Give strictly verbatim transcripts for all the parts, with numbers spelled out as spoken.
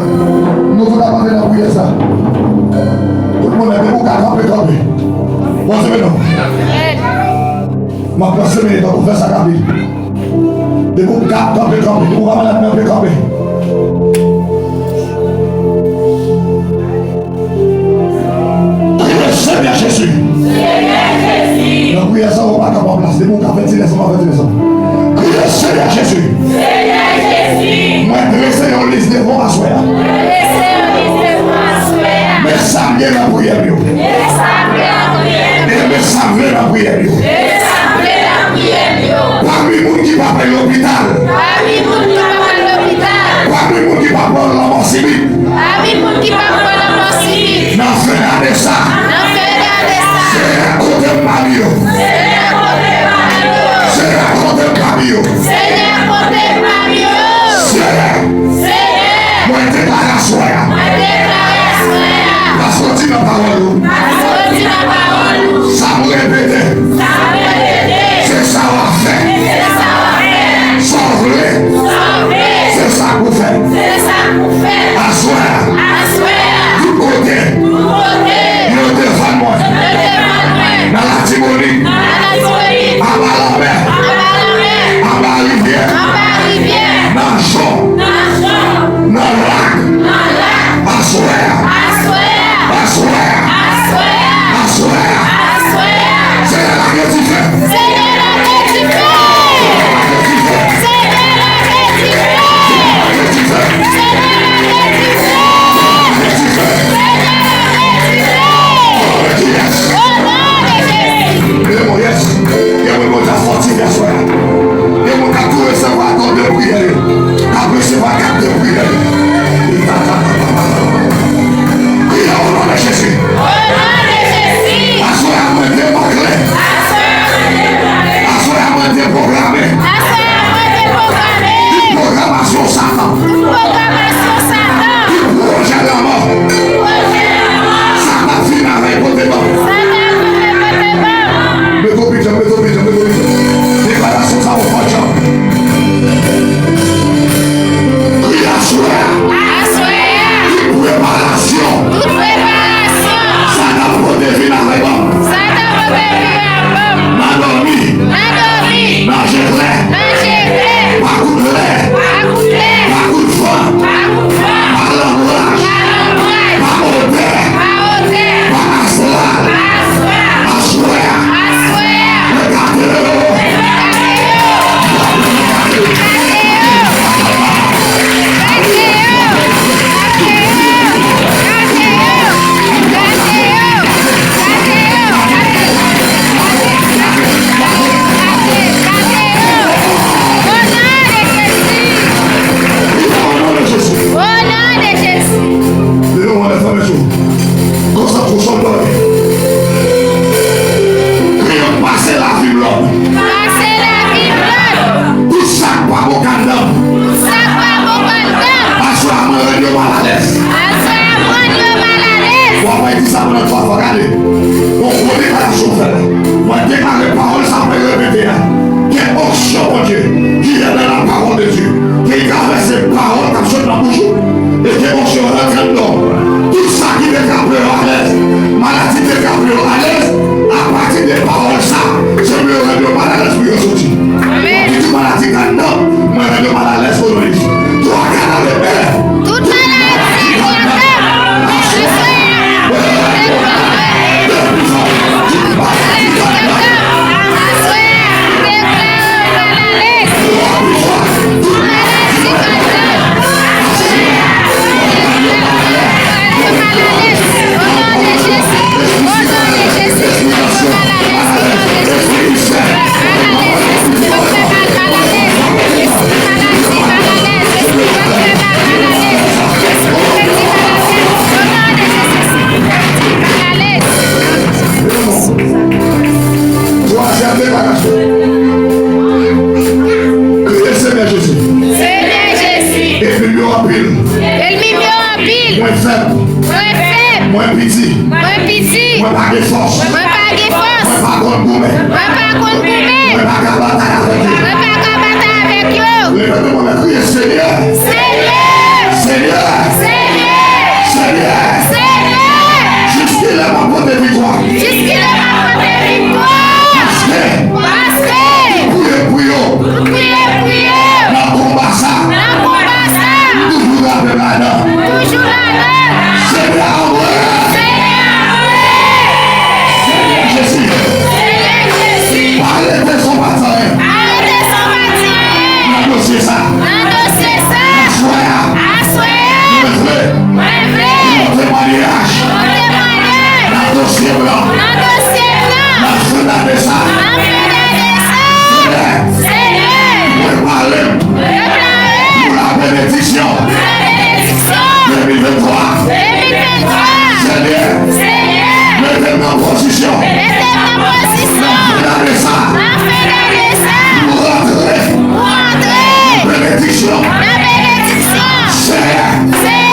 Nou tout ap antre nan priyè sa. Tout moun, depi w ka kanpe, kanpe. Bon, se nou. M ap pran senk minit, ou fè sa rapid. Depi w ka kanpe, kanpe. Depi w ka malad, kanpe, kanpe. Kriye Senyè Jezi. Nan priyè sa, ou pa kanpe an plas. Depi w ka fè ti lèson, pa fè ti lèson. Kriye Senyè Jezi. Mwen drese yon lis devan w aswè a. Men sa m gen nan priyè m yo. E men sa m vle nan priyè m yo. Pami moun ki pa pral lopital. Pami moun ki pa pral lopital. Pami moun ki pa pral lanmò sibit. Pami moun ki pa pral lanmò sibit. Nan fen ane sa. Nan fen ane sa. Senyè, kote m pami yo. Senyè, kote m pami yo. Senyè, kote m pami yo. Senyè, kote m pami yo. Senyè. Senyè. Mwen deklare aswè a. Mwen deklare aswè a. Paske w di nan pawòl ou. Paske w di nan pawòl ou. Sa m repete. Sa m repete. Se sa w ap fè. Se sa w ap fè. Sa w vle. Sa w vle. Se sa pou fè. Se sa pou fè. Aswè a. Aswè a. Tout kote. Tout kote. Yo defann mwen. Yo defann mwen. Nan Latibonit. Nan Latibonit. Anba lanmè. Anba lanmè. Anba rivyè. Anba rivyè. Nan jan. Nan jan. Nan lak. Nan lak. Aswè a. Aswè a. Aswè a. Aswè a. Aswè a. Aswè a. Senyè lage dife. Senyè lage dife. Senyè lage dife. Senyè lage dife. Senyè lage dife. Senyè lage dife. Senyè lage dife. Yes. O non de Jezi. Yes. Gen moun Bondye ap fòtifye aswè a. Gen moun k ap tou resevwa don de priyè yo. K ap resevwa gad de priyè yo. Priye o non de Jezi. O non de Jezi. Aswè a mwen demante. Aswè a mwen demante. Aswè a mwen depwograme. Aswè a mwen depwograme. Tout pwogramasyon Satan. Tout pwogramasyon Satan. Tout pwojè lanmò. Tout pwojè lanmò. Sa t ap vin avèk pote ban. Sa t ap vin avèk pote ban. Mete w pi djanm, mete w pi djanm, mete w pi djanm. Deklarasyon sa yo fò djanm. Kriye aswè a. Aswè a. Tout preparasyon. Tout preparasyon. Sa t ap pote vin avèk ban. Sa t ap pote vin avèk ban. Nan dòmi. Nan dòmi. Nan je klè. Nan je klè. Pa kout lè. Pa kout lè. Pa kout van. Pa kout van. Pa lanmwaj. Pa lanmwaj. Pa odè. Pa odè. Pa aswè a. Pa aswè a. Aswè a. Aswè a. Rekate yo. Rekate yo. Rekate yo. Rekate yo. O non de Jezi. O non de Jezi. Leve men w anlè, fèmen je w. Konsantre w sou pawòl. Kriye, pase lavi m lòd. Pase lavi m lòd. Tout sa k pa bon k anndan m. Tout sa k pa bon k anndan m. Aswè a mwen rann yo malalèz. Aswè a mwen rann yo malalèz. W ap di sa pandan twa fwa, gade. Yon gwo deklarasyon w fè la. Mwen deklare pawòl sa mwen repete a. Gen onksyon Bondye ki anndan la pawòl de Dye. Ke li travèse pawòl k ap sot nan bouch ou. E ke onksyon rantre anndan w. Tout sa ki te frape yo alèz, maladi te frape yo alèz, apati de pawòl sa, Senyè, mwen rann yo malalèz pou yo soti. Amèn. Ki tout maladi k anndan, mwen rann yo malalèz pou yo soti. Twa gad avèk mwen. Tout maladi ki anndan, aswè a, mwen deklare, tout maladi ki anndan, aswè a, mwen deklare malalèz. Tout maladi ki anndan, aswè a, mwen deklare malalèz. O non de Jezi. O non de Jezi. Twazyèm deklarasyon. Kriye Senyè Jezi. Senyè Jezi. Ènmi m yo anpil. Ènmi m yo anpil. Mwen fèb. Mwen fèb. Mwen piti. Mwen piti. Mwen pa gen fòs. Mwen pa gen fòs. Mwen pa konn goumen. Mwen pa konn goumen. Mwen pa ka batay avèk yo. Mwen pa ka batay avèk yo. Repete mwen, kriye, Senyè. Senyè. Senyè. Senyè. Senyè! Jiskilè m ap pote viktwa? Jiskilè m ap pote viktwa? Paske. Paske. Priye pou yo. Priye pou yo. Nan konba sa. Nan konba sa. M toujou drape m ladan. M toujou ladan. Senyè anmwe. Senyè anmwe. Senyè Jezi. Senyè Jezi. Pa rete san w pa di anyen. Pa rete san w pa di anyen. Nan dosye sa. Nan dosye sa. Aswè a. Aswè a. Mwen vle. Mwen vle. Yon temwayaj. Yon temwayaj. Nan dosye m lan. Nan dosye m lan. Nan fen dane sa. Nan fen dane sa. Senyè. Senyè. Prepare m. Prepare m. Pou la benediksyon. Pou la benediksyon. De mil venntwa. De mil venntwa. Senyè. Senyè. Mete m nan pozisyon. Mete m nan pozisyon. Nan fen dane sa. Nan fen dane sa. Pou rantre. Pou rantre. Nan benediksyon. Nan benediksyon. Senyè. Senyè.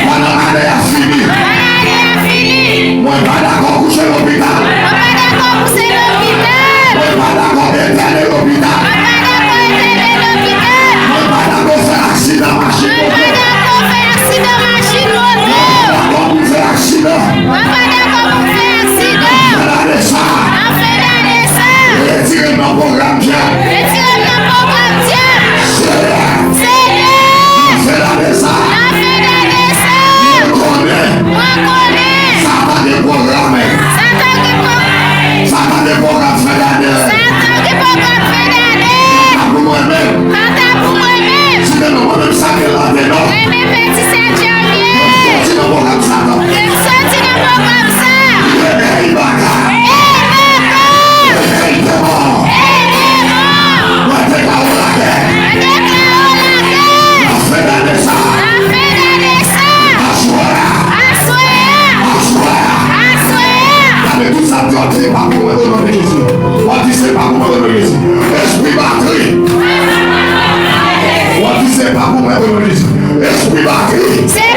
Pandan ane a fini. Pandan ane a fini. Mwen pa dakò kouche lopital. Mwen pa dakò kouche lopital. Mwen pa dakò entène lopital. Mwen pa dakò entène lopital. Mwen pa dakò fè aksidan machin moto. Mwen pa dakò fè aksidan machin moto. Mwen pa dakò pou m fè aksidan. Mwen pa dakò pou m fè aksidan. Nan fen dane sa. Nan fen dane sa. Retire m nan pwogram dyab. Retire m nan pwogram dyab. Senyè. Senyè. Nan fen dane sa. Nan fen dane sa. Mwen konnen. Mwen konnen. Satan gen pwogram. Satan gen pwogram. Satan gen pwogram fen dane. Satan gen pwogram fen dane. Pa pou mwen menm. Pa ta pou mwen menm. Si te nan mwen menm sa gen lande non. Mwen menm Mèt Sèt Janvye. Mwen soti nan pwogram Satan. Mwen soti nan pwogram sa. Ede Ibaka. Ede Ibaka. Ede Ibaka. Mwen deklare w lagè. Mwen deklare w lagè. Nan fen dane sa. Nan fen dane sa. Aswè a. Aswè a. Aswè a. Aswè a. Gade tout sa w ap di pa pou mwen o non de Jezi. W ap di se pa pou mwen o non de Jezi. Espri batri. W ap di se pa pou mwen o non de Jezi. Espri batri. Se